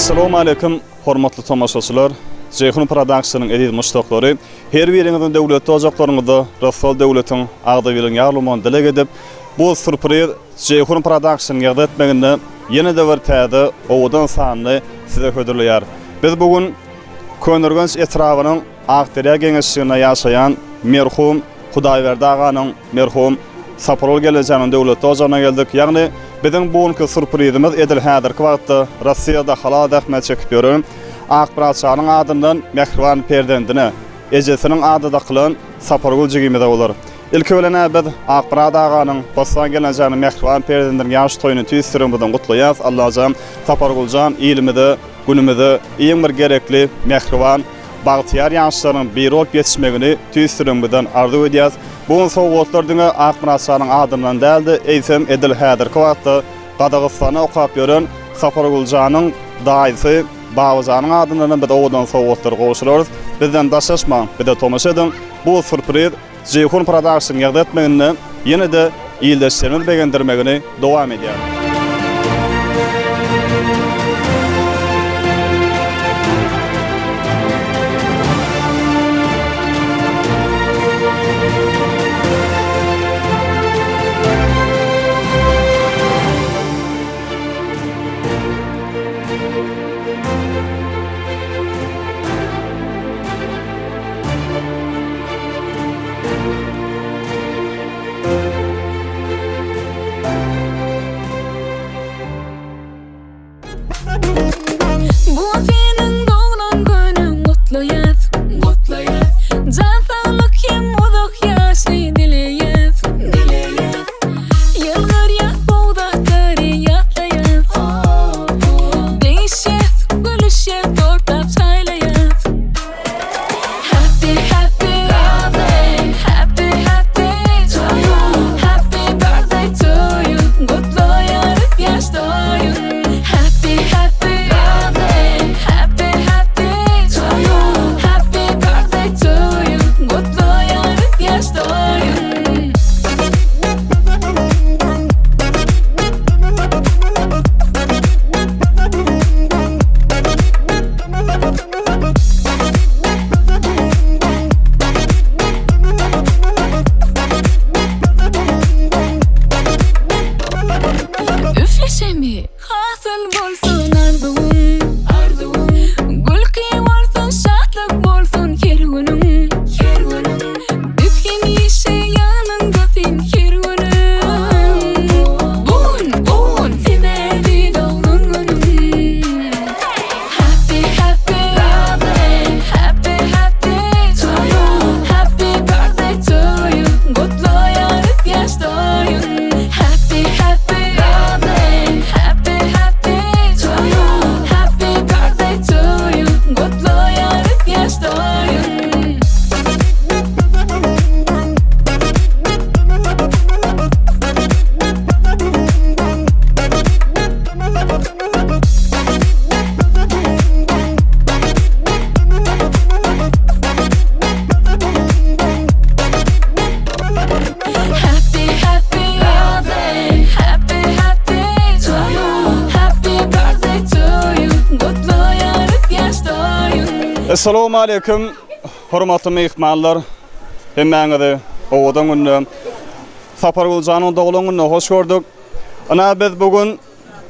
Essalawmaleýkim, hormatly tomaşaçylar! Jeýhun Production-yň eziz muşdaklary! Her biriňiziň döwletli ojaklaryňyzda rysgal döwletiň, agzybirligiň ýar bolmagyny dileg edip, bu sürpriz Jeýhun Production-yň ýazgy etmeginde ýene-de bir täze owadan sanyny size hödürleýär. Biz bu gün Köneürgenç etrabynyň Akderýa geňeşliginde ýaşaýan merhum Hudaýberdi aganyň, merhum Sapargul gelnejäniň döwletli ojagyna geldik. Ýagny biziň bu günki sürprizimiz edil häzirki wagtda Russiýada halal zähmet çekip ýören Akmyrat şanyň adyndan mähriban perzendine, ejesiniň ady dakylan Sapargül jigimize bolar. Ilki bilen-ä biz Akmyrat aganyň, Bossan gelnejäniň mähriban perzendiniň ýaş toýuny tüýs ýüregimizden gutlaýas. Allajan Sapargüljan ilimize, günümize iň bir gerekli, mähriban, bagtyýar ýaşlaryň biri bolup ýetişmegini tüýs ýüregimizden arzuw edýäs. Bu gün sowgatlar diňe Akmyrat şanyň adyndan däl-de, eýsem edil häzirki wagtda Gazagystanda okap ýören Saparguljanyň daýysy Babajanyň adyndan hem biz owadan sowgatlary gowşurarys. Bizden daşlaşmaň, bize tomaşa ediň. Bu sürpriz Jeýhun Production ýazgy etmeginde ýene-de ildeşlerimizi begendirmegini dowam edýär. Bu seniň doglan günüň gutlaýas, gutlaýas. Jan saglyk hem uzak ýaşy dileýäs, dileýäs. Ýylgyrýas bogdaklary ýatlaýas. Degişýäs, gülüşýäs, tortap çaýlaýas. Happy happy birthday, happy happy to you. Happy birthday to you. Gutlaýarys ýaş toýuň. Happy happy birthday, happy happy to you. Happy birthday to you. Gutlaýarys ýaş toýuň. Üfleşemi hasyl bolsun arzuwyň arzuwyň Gülki bolsun şatlyk bolsun her günüň her günüň Biz hemişe ýanyňda sen her günüň Bu gün bu gün sebäbi doglan günüň Happy happy birthday happy happy to you Happy birthday to you Gutlaýarys ýaş toýuň Happy happy birthday happy happy to you Happy birthday to you Gutlaýarys ýaş toýuň. Happy happy birthday happy happy to you Happy birthday to you Gutlaýarys ýaş toýuň. Essalawmaleýkim hormatly myhmanlar hemmäňizi owadan günde Saparguljanyň doglan gününe hoş gördük. Ynha biz bu gün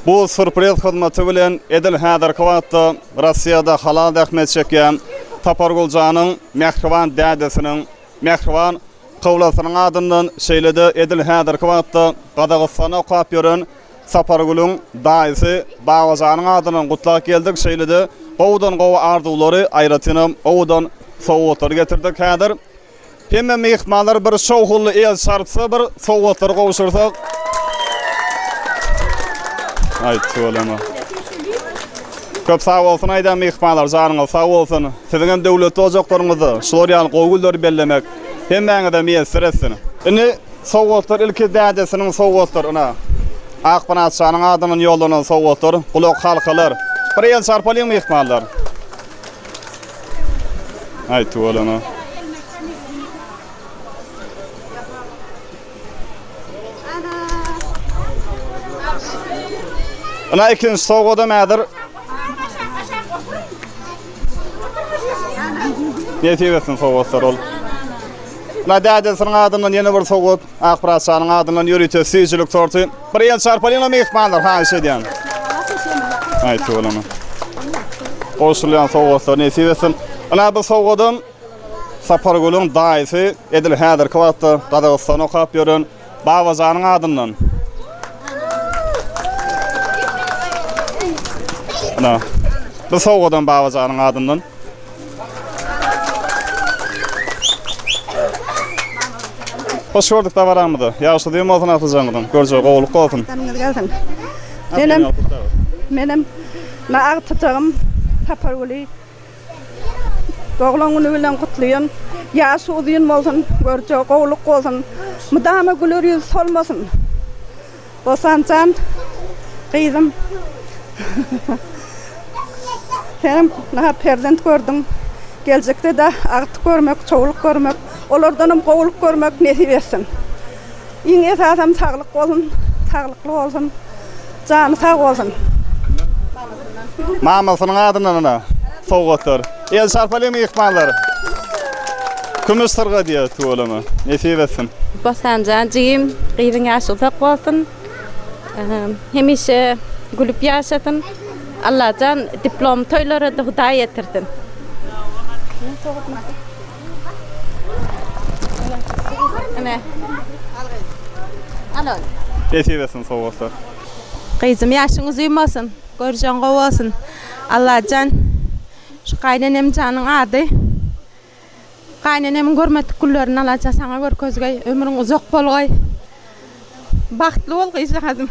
Bu sürpriz hyzmaty bilen edil häzirki wagtda Russiýada halal zähmet çekýän Saparguljanyň mähriban dädesiniň, mähriban kyblasynyň adyndan, şeýle-de edil häzirki wagtda Gazagystanda okap ýören Sapargülüň daýysy Babajanyň adyndan gutlap geldik, şeýle-de gowudan-gowy arzuwlary, aýratynam owadan sowgatlary getirdik. Häzir Hemme myhmanlar bir şowhunly el çarpsa bir sowgatlary gowşursak. Aý tüweleme. Köp sag bolsun aýdan myhmanlar janyňyz sag bolsun. Siziň hem döwletli ojaklaryňyzda şular ýaly gowy günleri bellemek hemmäňize miýesser etsin. Indi sowgatlar ilki dädesiniň sowgatlary ynha. Akmyrat şanyň adyndan ýollanan sowgatlar, gulak halkalar. Bir el çarpalyň myhmanlar. Aý tüweleme. Ina ikinji sowgadam häzir. Nesip etsin sowgatlar ol. Na dädesiniň adyndan ýene bir sowgat, Akmyrat şanyň adyndan ýörite süýjülik torty. Bir el çarpalyň myhmanlar, haýyş edýän. Aý tüweleme. Goşulýan sowgatlar nesip etsin. Ina bu sowgadam Sapargülüň daýysy edil häzirki wagtda Gazagystanda okap ýören Babajanyň adyndan. Ina bu sowgadam Babajanyň adyndan. Hoş gördük dabaramyzda. Ýagşy düýn bolsun agtyjagyňyzyň. Görjegi gowulyk bolsun. Janyňyz gelsin. Menem menem na agtyjagym Sapargüli doglan güni bilen gutlaýan. Ýaşy uzyn bolsun, görjegi gowulyk bolsun. Mydama güler ýüzi solmasyn. Bossanjan gyzym senem naha perzent gördüň geljekde-de agtyk görmek çowluk görmek olardanam gowulyk görmek nesip etsin iň esasam saglyk bolsun saglykly bolsun jany sag bolsun. Mamasynyň adyndan ina sowgatlar. El çarpalyň myhmanlar. Kümüş syrga diýýär tüweleme. Nesip etsin. Bossanjan jigim gyzyň ýaşy uzak bolsun. Hemişe gülüp ýaşasyn. Allajan diplom toýlara-da Hudaý ýetirsin. Ine. Al ol. Nesip etsin sowgatlar. Gyzym ýaşyň uzyn bolsun. Görjegiň gowy bolsun. Allajan şu gaýnenemjanyň ady gaýnenemiň görmedik günlerini Allajan saňa görkezgeý ömrüň uzak bolgaý bagtly bol gyzjagazym.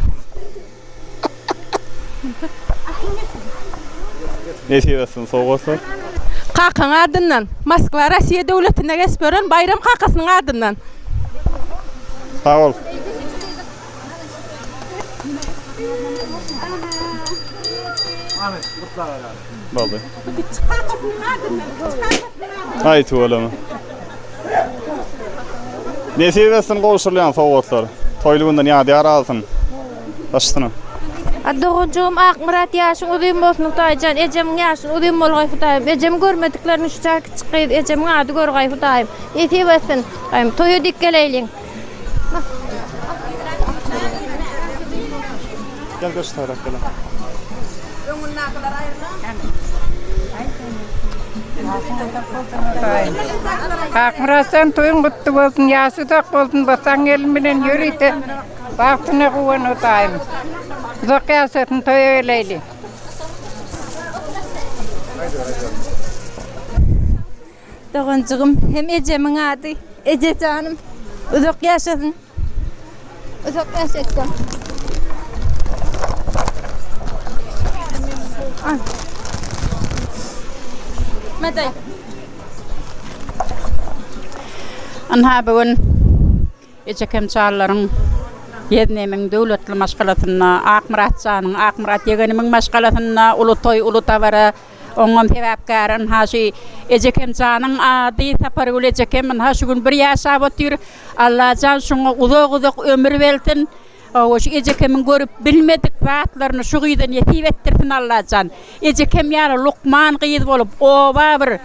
Nesip etsin sowgatlar. Kakaň adyndan Moskwa Rossiýa döwletinde gezip ýören Baýram kakasynyň adyndan. Sag bol. Boldy. Aý tüweleme. Nesip etsin gowşurylýan sowgatlar. Toýly günden ýadygär alsyn. Başysyna. A doganjygym Akmyrat ýaşyň uzyn bolsun Hudaýjan ejemiň ýaşyny uzyn bolgaý Hudaýym ejemi görmediklerini şu çaý kiçi gyz ejemiň ady görgaý Hudaýym nesip etsin Hudaýym toýa dik geleýliň. Gel geç taýrak gel. Akmyrat jan toýuň gutly bolsun, ýaşy uzak bolsun, Bossan gelin bilen ýörite bagtyna guwan Hudaýym. Uzak ýaşasyn, toýa geleýli. Doganjygym hem ejemiň ady Ejejanym uzak ýaşasyn. Uzak ýaşasyn. Medaý. Ynha bu gün Ejekem çallaryň ýeznemiň döwletli maşgalasynda Akmyrat janyň Akmyrat ýegenimiň maşgalasynda uly toý uly dabara Oňam sebäpkäri ynha şu ejekem janyň ady Sapargül ejekem ynha şu gün bir ýaşap otyr. Allajan şuňa uzak-uzak ömür bersin. Hawa şu ejekemiň görüp bilmedik zatlaryny şu gyza nesip etdirsin Allajan. Ejekem ýaly lukman gyz bolup oba bir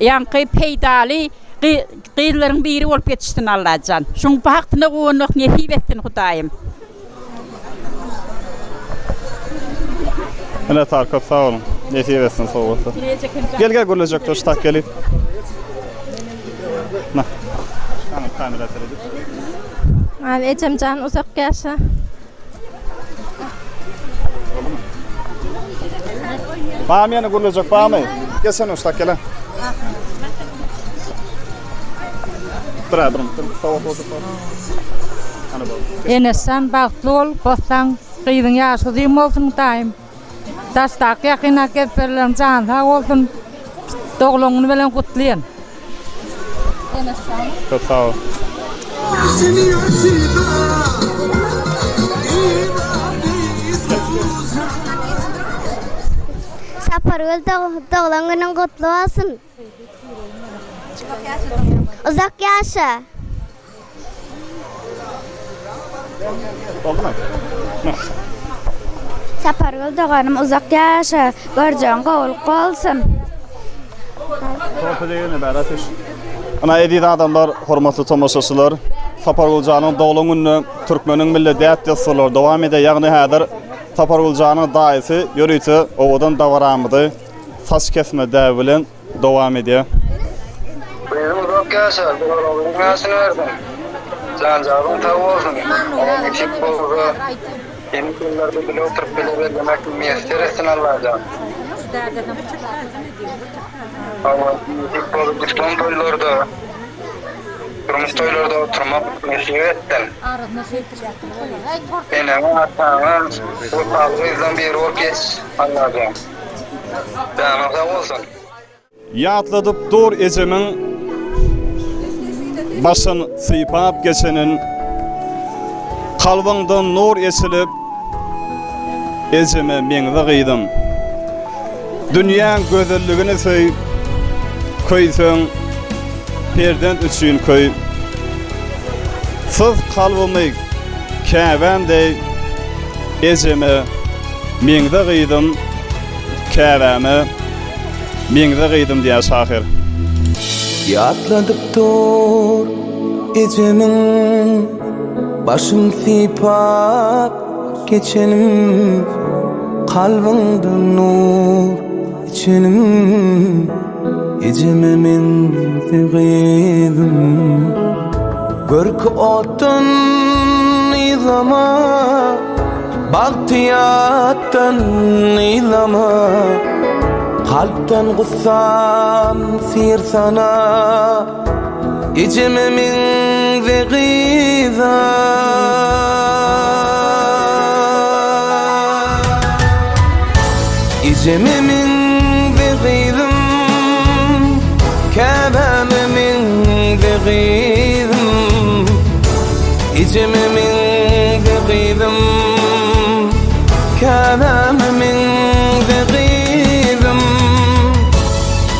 ýaňky peýdaly gyzlaryň biri bolup ýetişsin Allajan. Şuň bagtyna guwanmak nesip etsin Hudaýym. Minnetdar köp sag boluň. Nesip etsin sowgatlar. Gel gel gürlejekler şu tak gelip. Na. Ana kamera seredip. Abi ejemjan uzak ýaşa. Barmy ýene gürlejek barmy? Gel sen şu tak gel. Bir bir sowgat bolsa. Ana bol. Enesjan bagtly bol, Bossan gyzyň ýaşy uzyn bolsun Hudaýym. Daşdaky ýakyndaky gezperleriň jany sag bolsun. Doglan güni bilen gutlaýan. Köp sag bol. Sapargül doglan günüň gutly bolsun. Uzak ýaşa. Sapargül doganym uzak ýaşa, görjegiň gowulyk bolsun. Torta degene bäri ateş. Ynha eziz adamlar, hormatly tomaşaçylar, Saparguljanyň doglan gününe türkmeniň milli däp-dessurlary dowam edýär. Ýagny häzir Saparguljanyň daýysy ýörite owadan dabaramyzy saç kesme däbi bilen dowam edýär. Gyzym uzak ýaşa, Göroglyň ýaşyny bersin. Jan-jagyň sag bolsun. Oňa nesip bolsa, indiki ýyllarda bile oturyp bile bellemek miýesser etsin Allajan. Hawa, nesip bolsa diplom toýlarda, durmuş toýlarda oturmak nesip etsin. Eneňe, ataňa wepaly gyzlaň biri bolup ýetiş Allajan. Janyň sag bolsun. Ýatladyp dur ejemiň Başyn sypap geçenin Kalbyňdan nur eçilip Ejeme meňze gyzym Dünýäň gözelligini söý Köýseň perzent üçin köý Syz kalbymy käbäm deý Ejeme meňze gyzym Käbäme Meňze gyzym diýýär şahyr. Ýatladyp dur ejemiň Başyn sypap geçenim Kalbyňda nur içenim Ejeme meňze gyzym Görki otdan yzlama Bagty ýatdan yzlama Kalpdan gussam syrsana Ejeme meňze gyza. Ejeme meňze gyzym Käbäme meňze gyzym Ejeme meňze gyzym Käbäme meňze gyzym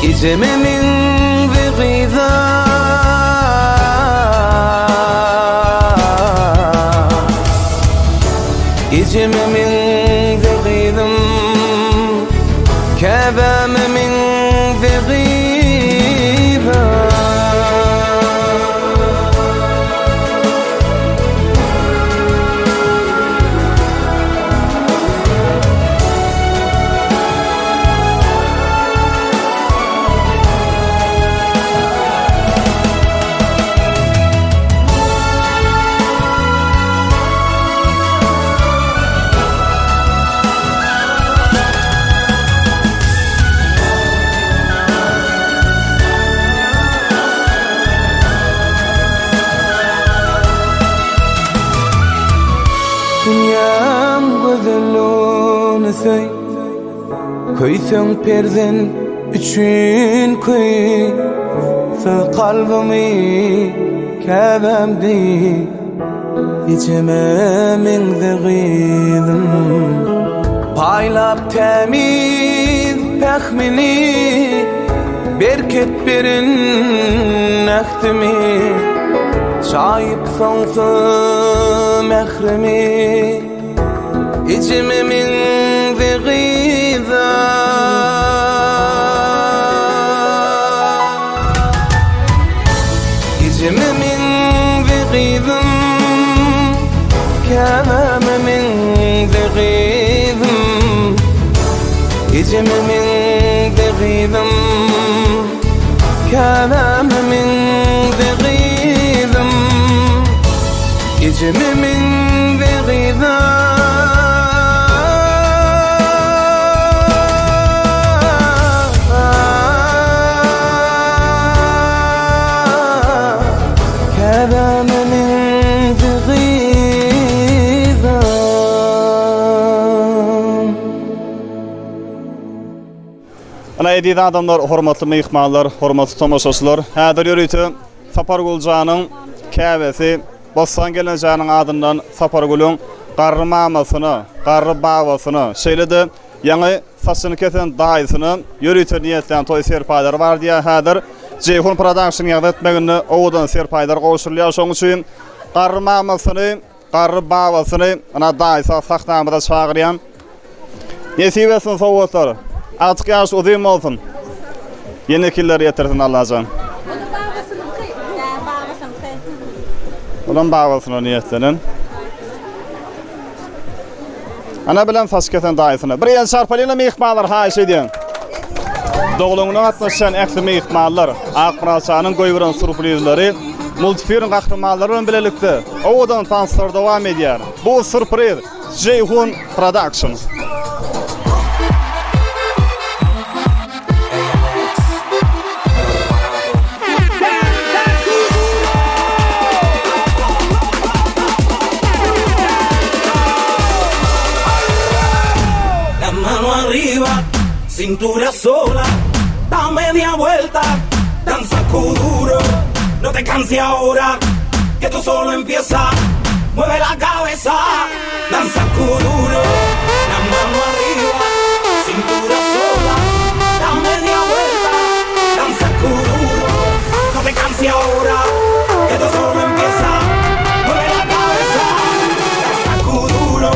Ejeme meňze gyza Ejeme meňze gyzym Käbäme meňze gyza. Dünýäň gözelligini söý, Köýseň perzent üçin köý, Syz kalbymy käbäm deý. Ejeme meňze gyzym. Paýlap tämiz pähmini, Berket beren ähtimi, Çaýyp soňsuz mährimi, Ejeme meňze gyza. Ejeme meňze gyzym, Käbäme meňze gyzym. Ejeme meňze gyzym, Käbäme meňze gyzym. Ejeme meňze gyzym. Käbäme meňze gyzam. Ynha eziz adamlar, hormatly myhmanlar, hormatly tomaşaçylar, häzir ýörite Saparguljanyň käbesi Bossan gelnejäniň adyndan Sapargülüň garry mamasyna, garry babasyna, şeýle-de ýaňy Saçyny kesen daýysyna ýörite niýetlän toý serpaýlary bar diýýär. Häzir Jeýhun Production ýazgy etmeginde owadan serpaýlar gowşurylýar. Şonuň üçin garry mamasyny, garry babasyny ynha daýysy sahnamyza çagyrýan. Nesip etsin sowgatlar. Agtyk ýaşy uzyn bolsun. Ýene ýyllar ýetirsin Allajan. Olam babasyna niýetlenen. Ana bilen saç kesen daýysyna. Bir el çarpalyna myhmanlar haýyş edýän. Doglan güne gatnaşýan ähli myhmanlar Akmyratjanyň goýberen surprizleri multfilm gahrymanlary bilen bilelikde owadan tanslar dowam edýär. Bu surpriz Jeýhun Production. La mano arriba, cintura sola, da media vuelta, danza kuduro. No te canses ahora, que esto solo empieza. Mueve la cabeza, danza kuduro. La mano arriba, cintura sola, da media vuelta, danza kuduro. No te canses ahora, que esto solo empieza. Mueve la cabeza, danza kuduro.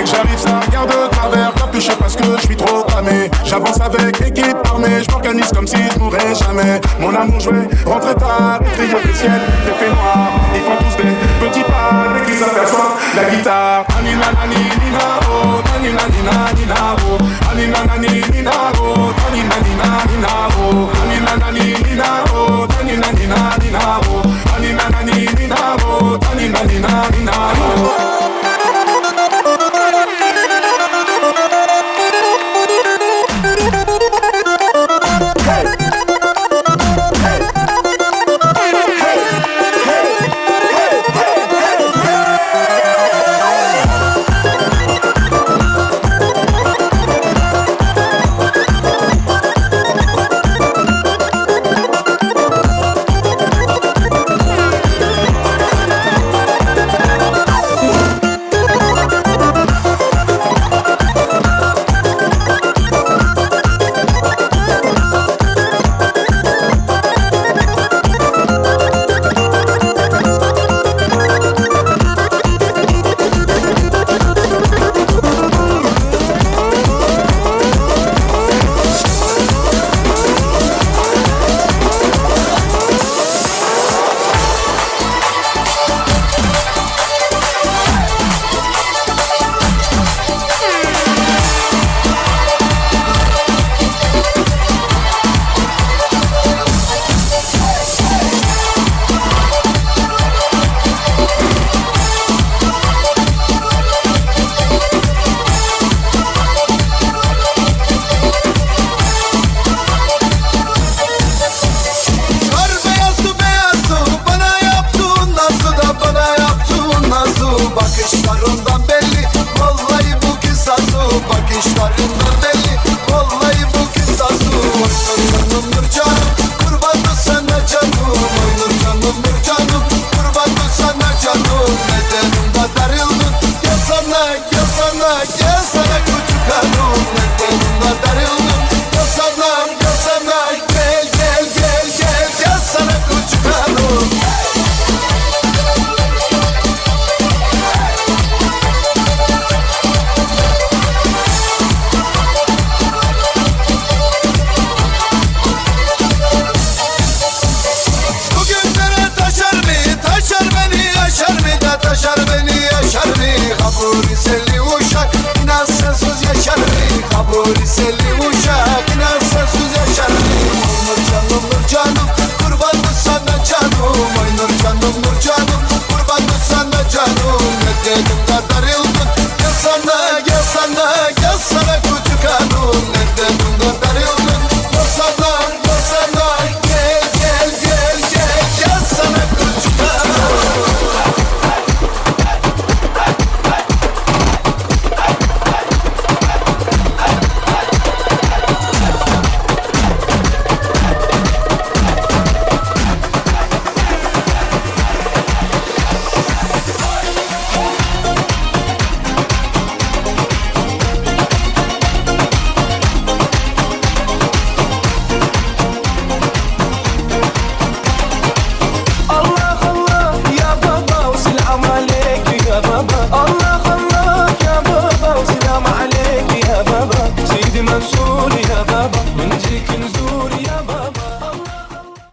J'arrive, ça regarde de travers, capuché parce que je suis trop cramé. J'avance avec équipe armée, je m'organise comme si je mourrais jamais. Mon amour, je vais rentrer tard, trier le ciel, c'est fait noir. Ils font tous des petits pas dès qu'ils aperçoivent la guitare. Anina, nani, nina, oh, nani, nani, nani, na, oh. Anina, nani, nina, oh, nani, nani, nani, na, oh. Anina, nani, nina, oh, nani, nani, nani, na, oh. Anina, nani, nina, oh, nani, nani, nani, na, oh. Kar beyazdı beyazdı bana yaptığın nazı da bana yaptığın nazı Bakışlarından belli vallahi bu kısası Bakışlarından belli vallahi bu kısası Oynur canım nur canım kurbandı sana canım Oynur canım nur canım kurbandı sana canım Nedenimde darıldın gel sana gel sana gel sana küçük hanım Nedenimde darıldın gel sana gel sana gel gel gel gel gel sana küçük hanım Bugünlere taşar mı? Taşar beni yaşar mı da taşar beni yaşar mı? Kabul selli uşak inan sensiz yaşar mı? Kabul selli